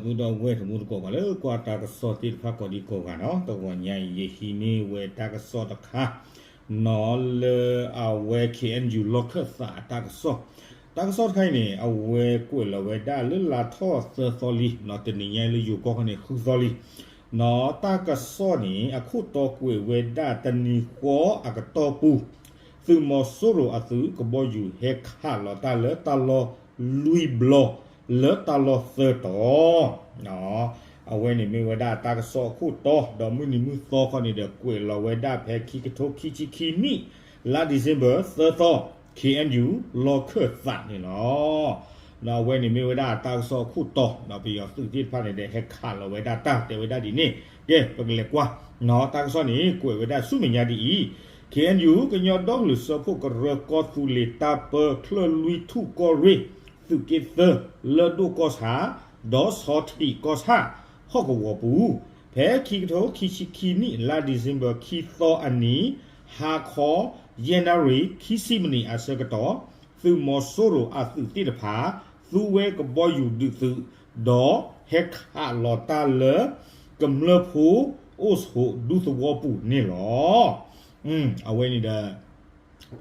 ဒီပုၢ်ဒီဝဲၢ်တံၤသကိး ပှၤလၢကွၢ်တၢ်ကစီၣ်သ့ၣ်တဖၣ်ကိးဒံကိးဂၤနီၤ, တဂီၤညါအံၤ ယဟံးန့ၢ်ဝဲတၢ်ကစီၣ်တခါ နီၤ လၢအဝဲ K N U လီၢ်ခၢၣ်သးအတၢ်ကစီၣ်, တၢ်ကစီၣ်တခါအံၤန့ၣ် အဝဲကွဲးလီၤဝဲဒၣ်လၢလါထီၣ်သၢသီလံ, နီၤ တနံၤညါလၢယိၤကီၢ်ခီန့ၣ် ဃုသီလံ, နီၤ တၢ်ကစီၣ်န့ၣ် အခိၣ်တီကွဲးဝဲဒၣ် တနံၤဃီအကတီၢ်ပူၤ သုးမီၤစိရိၤအသုးကဘီယူၤ ဟဲခးလီၤတၢ်လၢတၢ်လီၢ်လွံၢ်ဘျီ လၢတၢ်လီၢ်သၢတီၤ, အဝဲန့ၣ်မ့ၢ်ဝဲဒၣ်တၢ်ကစီၣ်အခိၣ်တီ, ဒီးမုၢ်နံၤမုၢ်သီခီန့ၣ်ဒီး ကွဲးလီၤဝဲဒၣ်ဖဲခံကထိခံဆံခံနံၣ် လါ December သၢသီ K N U လီၢ်ခၢၣ်သးန့ၣ်လီၤ. ဒီးအဝဲန့ၣ်မ့ၢ်ဝဲဒၣ်တၢ်ကစီၣ်အခိၣ်တီ, ဒီးပယီၤသုးသ့ၣ်တဖၣ်န့ၣ်ဒီး ဟဲခးလီၤဝဲဒၣ်တၢ် တဲဝဲဒၣ်ဒ်န့ၣ်, ကဲ ပကလဲၤကွၢ် နီၤ တၢ်ကစီၣ်န့ၣ် ကွဲးဝဲဒၣ်ဆူမဲာ်ညါဒ်အံၤ, K N U ကညီဒီကလုာ်စၢဖှိၣ်ကရၢကီၢ်သူလ့ၤတၢ်ပၢ ချၢၣ်လွံၢ်ထူၣ်ကီၢ်ရ့ၣ် သုးက့သၢ လၢၢ်ဒိၣ်ကီၢ်ဆၣ် ဒီးဆီထံးကီၢ်ဆၣ် ဟီၣ်ကဝီၤပူၤ, ဖဲခံကထိခံဆံခံနံၣ် လါ December ခံသီအနံၤ ဟါခီ ယဲၢ်နၣ်ရံၣ်ခံဆံမံးနံးအဆၢကတီၢ် သုးမီၤစိရိၤအသုးသ့ၣ်တဖၣ် သူဝဲကဘီယူၤဒုးသုး ဒီးဟဲခးလီၤတၢ်လၢ ကမျၢၢ်ဖိအိၣ်ဆိးဒူသဝီပူၤန့ၣ်လီၤ. အဝဲန့ၣ်ဒီး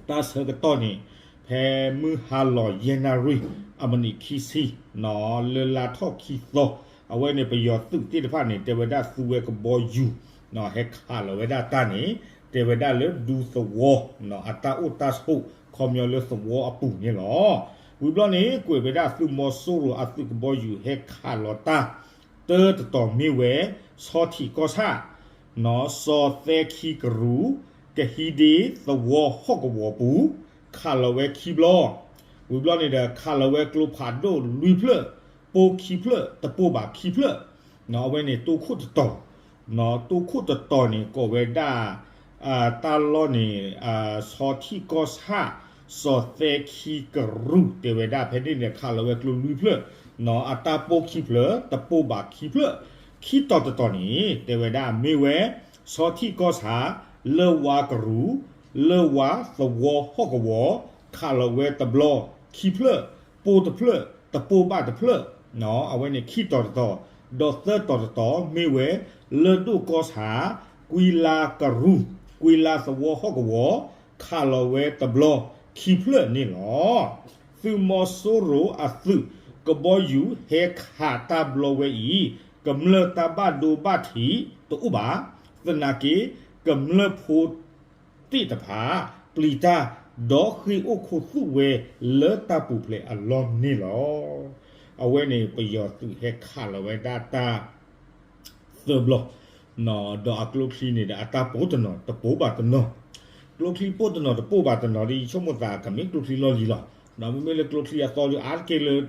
တၢ်ဆၢကတီၢ်န့ၣ် ဖဲမုၢ်ဟါလီၤယဲၢ်နၣ်ရံၣ် အမံးနံးခံဆံ နီၤ လၢလါထီၣ်ခံသီ အဝဲန့ၣ်ပယီၤသုးသ့ၣ်တဖၣ်န့ၣ် တဲဝဲဒၣ်သူဝဲကဘီယူၤ နီၤ ဟဲခးလီၤဝဲဒၣ်တၢ်န့ၣ် တဲဝဲဒၣ်လၢဒူသဝီ နီၤ အတၢ်အိၣ်တၢ်ဆိး ခီပညီလၢသဝီအပူၤန့ၣ်လီၤ. ဝံၤဘျီန့ၣ် ကွဲးဝဲဒၣ်သုးမီၤစိရိၤအသုးကဘီယူၤဟဲခးလီၤတၢ် တၢတတီၤမ့ၢ်ဝဲ ဆီထံးကီၢ်ဆၣ် နီၤ စီၤသဲခံကရူၢ် ကဟံးဒ့သဝီဟီၣ်ကဝီၤပူၤ ခးလီၤဝဲခံဘျီ, ဝံၤဘျီန့ၣ်ဒီး ခးလီၤဝဲကျိဖးဒိၣ်လွံၢ်ဖျၢၣ် ပိၢ်ခံဖျၢၣ် တပိၢ်ဘၣ်ခံဖျၢၣ်, နီၤ အဝဲန့ၣ်တိခိၣ်တတီၤ, နီၤ တိခိၣ်တတီၤန့ၣ် ကိးဝဲဒၣ် တၢ်လီၢ်န့ၣ် ဆီထံးကီၢ်ဆၣ် စီၤသဲခံကရူၢ် တဲဝဲဒၣ်ဖဲန့ၣ်န့ၣ် ခးလီၤဝဲကျိလွံၢ်ဖျၢၣ်, နီၤ အတၢ်ပိၢ်ခံဖျၢၣ် တပိၢ်ဘၣ်ခံဖျၢၣ်, ခံတီၤတတီၤန့ၣ် တဲဝဲဒၣ်မ့ၢ်ဝဲ ဆီထံးကီၢ်ဆၣ် လၢၢ်ဝါကရူၢ် လၢၢ်ဝါသဝီဟီၣ်ကဝီၤ ခးလီၤဝဲတဘျီ ခံဖျၢၣ် ပိၢ်တဖျၢၣ် တပိၢ်ဘၣ်တဖျၢၣ်, အဝဲန့ၣ်ခံတီၤတတီၤ, ဒီးသၢတီၤတတီၤမ့ၢ်ဝဲ လၢၢ်ဒိၣ်ကီၢ်ဆၣ် ကွံလါကရူၢ် ကွံလါသဝီဟီၣ်ကဝီၤ ခးလီၤဝဲတဘျီ ခံဖျၢၣ်န့ၣ်လီၤ. သုးမီၤစိရိၤအသုးကဘီယူၤဟဲခးတၢ်ဘျီဝဲအံၤ ကမျၢၢ်တၢ်ဘၣ်ဒိဘၣ်ထံးတအိၣ်ဘၣ်, သနာ်က့ ကမျၢၢ်ဖိသ့ၣ်တဖၣ် ပျံၤတၢ် ဒီးဃ့ၢ်အိၣ်ခူသူၣ်ဝဲလၢတၢ်ပူၤဖျဲးအလီၢ်န့ၣ်လီၤ. အဝဲန့ၣ်ပယီၤသုးဟဲခးလီၤဝဲဒၣ်တၢ် သၢဘျီ, ဒီးအကျိချံန့ၣ်ဒီး အတၢ်ပိၢ်တနီၤတပိၢ်ဘၣ်တနီၤ, ကျိချံပိၢ်တနီၤတပိၢ်ဘၣ်တနီၤဒီး ယဆိကမိၣ်သးကမ့ၢ်ကျိချံလီၢ်လံၤလီၤ. ဒီးမ့မ့ၢ်လၢကျိချံအသီဒီး အါတက့ၢ်လၢ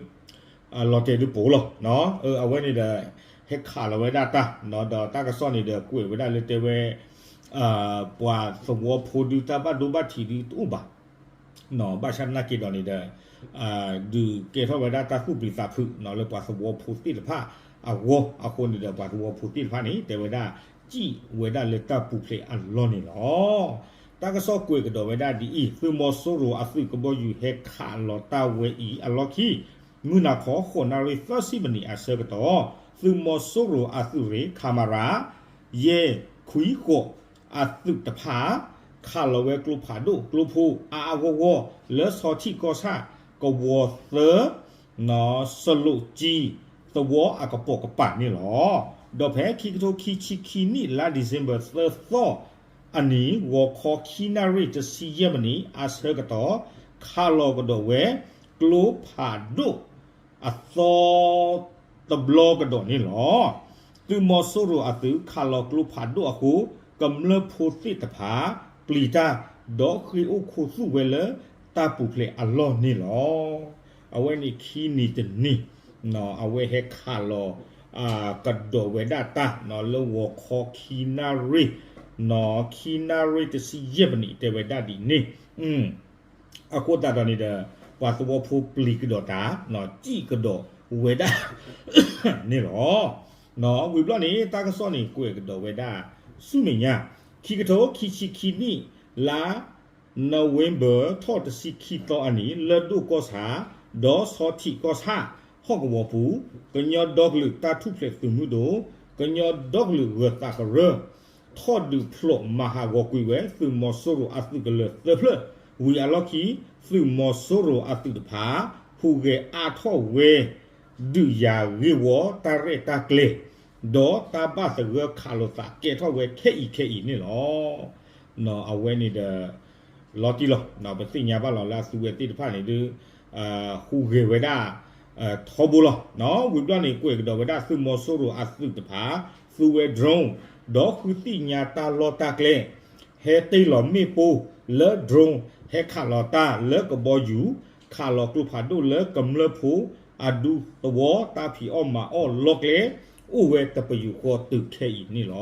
လီၤတဲာ်ဒုးပိၢ်လီၤ. အဝဲန့ၣ်ဒီး ဟဲခးလီၤဝဲဒၣ်တၢ်, ဒီးတၢ်ကစီၣ်န့ၣ်ဒီး ကွဲးဝဲဒၣ်လၢတဲဝဲ ပှၤသဝီဖိဒုး တၢ်ဘၣ်ဒိဘၣ်ထံးဒုးတအိၣ်ဘၣ် ဘၣ်ဆၣ်သနာ်က့ဒီးန့ၣ်ဒီး ဒုးကဲထီၣ်ဝဲဒၣ်တၢ်သူၣ်ပျံၤသးဖုးလၢပှၤသဝီဖိသ့ၣ်တဖၣ်အဂီၢ်အဃိန့ၣ်ဒီး ပှၤသဝီဖိသ့ၣ်တဖၣ်န့ၣ် တဲဝဲဒၣ် စံၣ်ဝဲဒၣ်လၢတၢ်ပူၤဖျဲးအလီၢ်န့ၣ်လီၤ. တၢ်ကစီၣ်ကွဲးကဒီးဝဲဒၣ်ဒ်အံၤ, သုးမီၤစိရိၤအသုးကဘီယူၤဟဲခးလီၤတၢ်ဝဲအံၤအလီၢ်ခံ မုၢ်နၤခီ ဃိးနၣ်ရံၣ်သၢဆံမံးနံးအဆၢကတီၢ် သုးမီၤစိရိၤအသုးရ့ၣ် ခမရ ယဲၢ်ခွံဃိးအသုးတဖၣ် ခးလီၤဝဲကျိဖးဒိၣ်ကျိဖိအါအါဂီၢ်ဂီၢ် လၢဆီထံးကီၢ်ဆၣ် ကဝီၤသၢ စလိးကၠံ သဝီအကပိာ်ကပၤန့ၣ်လီၤ. ဒီးဖဲခံကထိခံဆံခံနံၣ် လါ December သၢသီအနံၤ ဂီၤခီခံနၣ်ရံၣ်တဆံယဲၢ်မံးနံးအဆၢကတီၢ် ခးလီၤကဒီးဝဲ ကျိဖးဒိၣ် အသီတဘျီကဒီးန့ၣ်လီၤ. သုးမီၤစိရိၤအသုးခးလီၤကျိဖးဒိၣ်အဃိ ကမျၢၢ်ဖိသ့ၣ်တဖၣ် ပျံၤတၢ် ဒီးဃ့ၢ်အိၣ်ခူသူၣ်ဝဲလၢတၢ်ပူၤဖျဲးအလီၢ်န့ၣ်လီၤ. အဝဲန့ၣ်ခံနံၤတနံၤ အဝဲဟဲခးလီၤ ကဒီးဝဲဒၣ်တၢ် လၢဂီၤခီခံနၣ်ရံၣ် ခံနၣ်ရံၣ်တဆံယဲၢ်မံးနံး တဲဝဲဒၣ်ဒ်န့ၣ် အဃိသတးဒီးန့ၣ်ဒီး ပှၤသဝီဖိပျံၤကဒီးတၢ် စံၣ်ကဒီးဝဲဒၣ်န့ၣ်လီၤ. ဝံၤဘျီန့ၣ် တၢ်ကစီၣ်န့ၣ် ကွဲးကဒီးဝဲဒၣ် ဆူမဲာ်ညါ ခံကထိခံဆံခံနံၣ် လါ November ထီၣ်တဆံခံသီအနံၤ လၢၢ်ဒိၣ်ကီၢ်ဆၣ် ဒီးဆီထံးကီၢ်ဆၣ် ဟီၣ်ကဝီၤပူၤ ကညီဒီကလုာ်တၢ်ထူၣ်ဖျဲးသုးမုၢ်ဒိၣ် ကညီဒီကလုာ်ဂၢၤသးကရၢ ထီၣ်ဒုးဖျိးမၤဟးဂီၤကွံာ်ဝဲ သုးမီၤစိရိၤအသုးကလၢၤသၢဖျၢၣ် ဝံၤအလီၢ်ခံ သုးမီၤစိရိၤအသုးတဖၣ် ဟူးဂဲၤအါထီၣ်ဝဲ ဒုးယၤဂ့ၢ်ဝီတၢ်ရဲၣ်တၢ်ကျဲၤ ဒီးတၢ်ဘၣ်သဂၢၢ်ခးလိာ်သးကဲထီၣ်ဝဲခဲအံၤခဲအံၤန့ၣ်လီၤ. အဝဲန့ၣ်ဒီး လီၤတံၢ်လီၤ ပသ့ၣ်ညါဘၣ်လီၤလၢအသုးဝဲသ့ၣ်တဖၣ်န့ၣ်ဒုး ဟူးဂဲၤဝဲဒၣ် ထီဘိလီၤ. ဝံၤဘျီန့ၣ် ကွဲးကဒီးဝဲဒၣ်သုးမီၤစိရိၤအသုးတဖၣ် သူဝဲ drone ဒီးဃုသ့ၣ်ညါတၢ်လီၢ်တၢ်ကျဲ ဟဲတ့ၢ်လီၤမ့ၣ်ပိၢ်လၢ drone ဟဲခးလီၤတၢ်လၢကဘီယူၤ ခးလီၤကျိဖးဒိၣ်လၢကမျၢၢ်ဖိအဒူသဝီ တၢ်ဖံးအီၣ်မၤအီၣ်လီၢ်ကျဲ အိၣ်ဝဲတပယူာ်ဃီတုၤခဲအံၤန့ၣ်လီ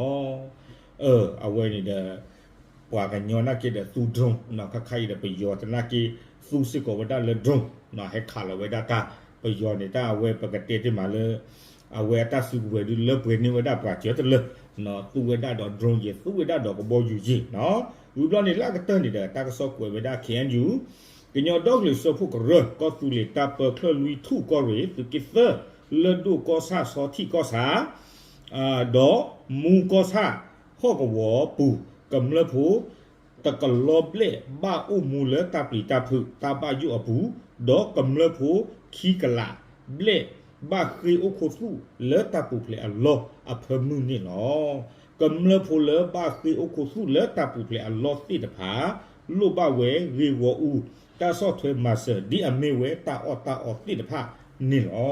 ၤ. အဝဲန့ၣ်ဒီး ပှၤကညီနာ်က့ဒီးသူ drone ခါခါအံၤဒီးပယီၤတနာ်က့ သူစ့ၢ်ကီးဝဲဒၣ်လၢ drone ဟဲခးလီၤဝဲဒၣ်တၢ် ပယီၤန့ၣ်တၢ်အဝဲပကတဲတ့ၢ်မးလၢ အဝဲအတၢ်စုကဝဲၤဒုးလၢပှဲၤန့ၢ်ဝဲဒၣ်ပှၤစၢၤတလၢ သူဝဲဒၣ်ဒီး drone ယဲ သူဝဲဒၣ်ဒီးကဘီယူၤယဲ ဝံၤဘျီန့ၣ်လၢအကတၢၢ်န့ၣ်ဒီး တၢ်ကစီၣ်ကွဲးဝဲဒၣ် ခ့ၣ်အဲၣ်ယူၣ် ကညီဒီကလုာ်စၢဖှိၣ်ကရၢ ကီၢ်သူလ့ၤတၢ်ပၢချၢၣ်လွံၢ်ထူၣ်ကီၢ်ရ့ၣ် သုးက့သၢ လၢၢ်ဒိၣ်ကီၢ်ဆၣ် ဆီထံၣ်ကီၢ်ဆၣ် ဒီးမူကီၢ်ဆၣ် ဟီၣ်ကဝီၤပူၤ ကမျၢၢ်ဖိ တကလီၤဘျဲၣ်ဘၣ်အိၣ်မူလၢတၢ်ပျံၤတၢ်ဖုးတၢ်ဘၣ်ယိၣ်အပူၤ ဒီးကမျၢၢ်ဖိခံကလးဘျဲၣ် ဘၣ်ဃ့ၢ်အိၣ်ခိးသူၣ်လၢတၢ်ပူၤဖျဲးအလီၢ်အဖၢမုၢ်န့ၣ်လီၤ. ကမျၢၢ်ဖိလၢဘၣ်ဃ့ၢ်အိၣ်ခိးသူၣ်လၢတၢ်ပူၤဖျဲးအလီၢ်သ့ၣ်တဖၣ် လိၣ်ဘၣ်ဝဲဂ့ၢ်ဂီၢ်အူ တၢ်ဆီၣ်ထွဲမၤစၢၤ ဒ်အမ့ၢ်ဝဲတၢ်အီၣ်တၢ်အီသ့ၣ်တဖၣ်န့ၣ်လီၤ.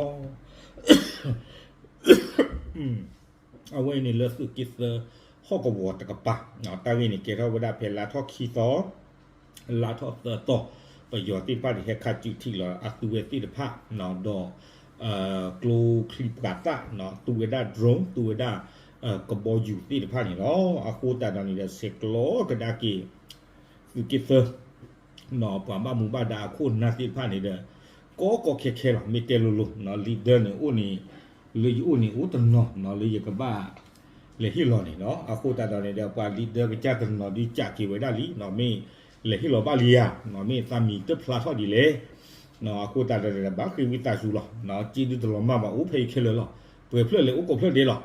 အဝဲအံၤန့ၣ်လၢသုးက့သၢ ဟီၣ်ကဝီၤတကပၤ တၢ်ဂ့ၢ်န့ၣ်ကဲထီၣ်ဝဲဒၣ်ဖဲလါထီၣ်ခံသီ လါထီၣ်သၢသီ ပယီၤသ့ၣ်တဖၣ်န့ၣ် ဟဲခးစုးထံးလီၤအသုးဝဲသ့ၣ်တဖၣ် ဒီး ကျိချံပှၤသၣ် သူဝဲဒၣ် drone သူဝဲဒၣ် ကဘီယူၤသ့ၣ်တဖၣ်န့ၣ်လီၤ. အဃိသတးဒီးန့ၣ်ဒီး ဆဲးကျိးကဒါက့ၤ သုးက့သၢ ပှၤဘၣ်မူဘၣ်ဒါအခိၣ်အနၢ်သ့ၣ်တဖၣ်န့ၣ်ဒီး ကီကီခဲခဲလီၤ မ့ၢ်တဲလိၤလိၤ leader န့ၣ်အိၣ်န့ၣ် လၢယအိၣ်န့ၣ်အိၣ်တနီၤ လၢယကဘၣ် လဲၤဟ့ၣ်လီၤန့ၣ်လီၤ. အဃိသတးဒီးန့ၣ်ဒီး ပှၤ leader ကစၢ်တနီၤဒုးကးက့ၤဝဲဒၣ်လံ မ့ၢ်လဲၤဟ့ၣ်လီၤဘၣ်လံဧါ မ့ၢ်သးမံၤတဖျါထီၣ်ဒ်လဲၣ် အဃိသတးဒီးန့ၣ်ဒီး ဘၣ်ဃ့ဝံသးစူၤလီၤ က့ဒုးတလီၤမၢ်ဘၣ် အိၣ်ဖဲအံၤခဲလၢာ်လီၤ ပှဲၤဖျၢၣ်လဲၤအိၣ်ကိးဖျၢၣ်ဒဲးလီၤ.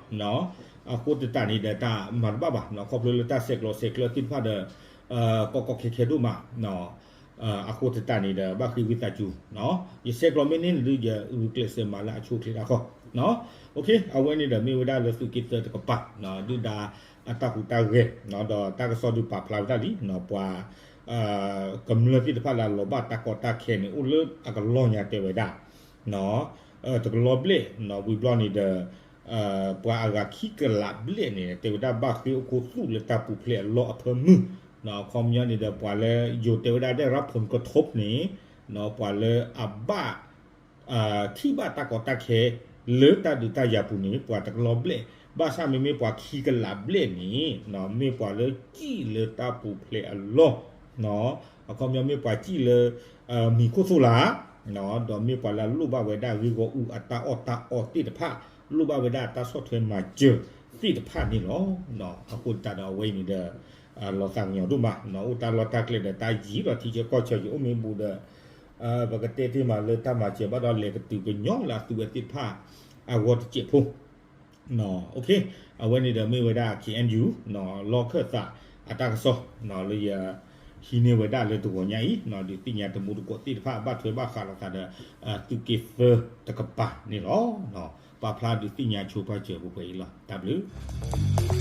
အဃိသတးန့ၣ်ဒီး တၢ်မၤတဘၣ်ဘၣ် ခီဖျိလၢတၢ်ဆဲးကျိးဆဲးကျၢသ့ၣ်တဖၣ်ဒီး ကီကီခဲခဲဒိၣ်မး အဃိသတးန့ၣ်ဒီး ဘၣ်ဃ့ဝံသးစူၤ ယဆဲးကျိးမ့ၢ်န့ၢ်န့ၣ်ဒုး ယဂုာ်ကျဲးစၢးမၤလၢအဆိအချ့တၢ်ခီ အဝဲန့ၣ်ဒီးမ့ၢ်ဝဲဒၣ်လၢသုးက့သၢတကပၤ ဒုၣ်ဒါအတၢ်ဟူးတၢ်ဂဲၤ ဒီးတၢ်ကစီၣ်ဒုးပာ်ဖျါဝဲဒၣ်လံ ပှၤ ကမျၢၢ်သ့ၣ်တဖၣ်လၢအလီၤဘၣ်တၢ်ကီတၢ်ခဲန့ၣ် အိၣ်လၢအကလီၢ်ညါတဲဝဲဒၣ် တကလီၤဘျဲၣ် ဝံၤဘျီန့ၣ်ဒီး ပှၤအဂၤခံကလးဘျဲၣ်န့ၣ် တဲဝဲဒၣ်ဘၣ်ဃ့ၢ်အိၣ်ခိးသူၣ်လၢတၢ်ပူၤဖျဲးအလီၢ်အဖၢမုၢ် အခီပညီန့ၣ်ဒီးပှၤလၢယိၤတဲဝဲဒၣ်ဒဲးရၣ်ဖိကထိးန့ၣ် ပှၤလၢအဘၣ် ထံၣ်ဘၣ်တၢ်ကီတၢ်ခဲ လၢတၢ်ဒုးတၢ်ယၤပူၤန့ၣ် ပှၤတကလီၤဘျဲၣ် ဘၣ်ဆၣ်မ့မ့ၢ်ပှၤခံကလးဘျဲၣ်န့ၣ် မ့ၢ်ပှၤလၢစံၣ်လၢတၢ်ပူၤဖျဲးအလီၢ် အခီပညီမ့ၢ်ပှၤစံၣ်လၢ မံၤခိၣ်သိၣ်လာ် ဒီးမ့ၢ်ပှၤလၢအလိၣ်ဘၣ်ဝဲဒၣ်ဂ့ၢ်ဂီၢ်အူအတၢ်အီၣ်တၢ်အီသ့ၣ်တဖၣ် လိၣ်ဘၣ်ဝဲဒၣ်တၢ်ဆီၣ်ထွဲမၤစၢၤသ့ၣ်တဖၣ်န့ၣ်လီၤ. အဃိသတးဒီးအဝဲအံၤန့ၣ်ဒီး လီၤသးကညီၤဒိၣ်မး အိၣ်တၢ်လီၢ်တၢ်ကျဲဒီးတၢ်ယံၤဒီးထံဆၢကီၢ်ဆၢယအိၣ်မ့ၢ်ဘူးဒီး ပကတဲတ့ၢ်မးလၢတၢ်မၤစၢၤဘၣ်ဒီးလဲၤကတုၤကညီလၢအသုးဝဲသ့ၣ်တဖၣ် အဂီၢ်တစဲးဖိ အဝဲန့ၣ်ဒီးမ့ၢ်ဝဲဒၣ် ခ့ၣ်အဲၣ်ယူၣ် လီၢ်ခၢၣ်သးအတၢ်ကစီၣ် လၢယဟံးန့ၢ်ဝဲဒၣ်လၢတဂီၤညါအံၤ ဒုးသ့ၣ်ညါတမူတကိးသ့ၣ်တဖၣ် ဘၣ်ထွဲဘၣ်ဃးလိာ်သးဒီး သုးက့သၢတကပၤန့ၣ်လီၤ. ပာ်ဖျါဒုးသ့ၣ်ညါဆိပာ်စၢၤပှဲၤပှဲၤအံၤလီၤ. တၢ်ဘျုး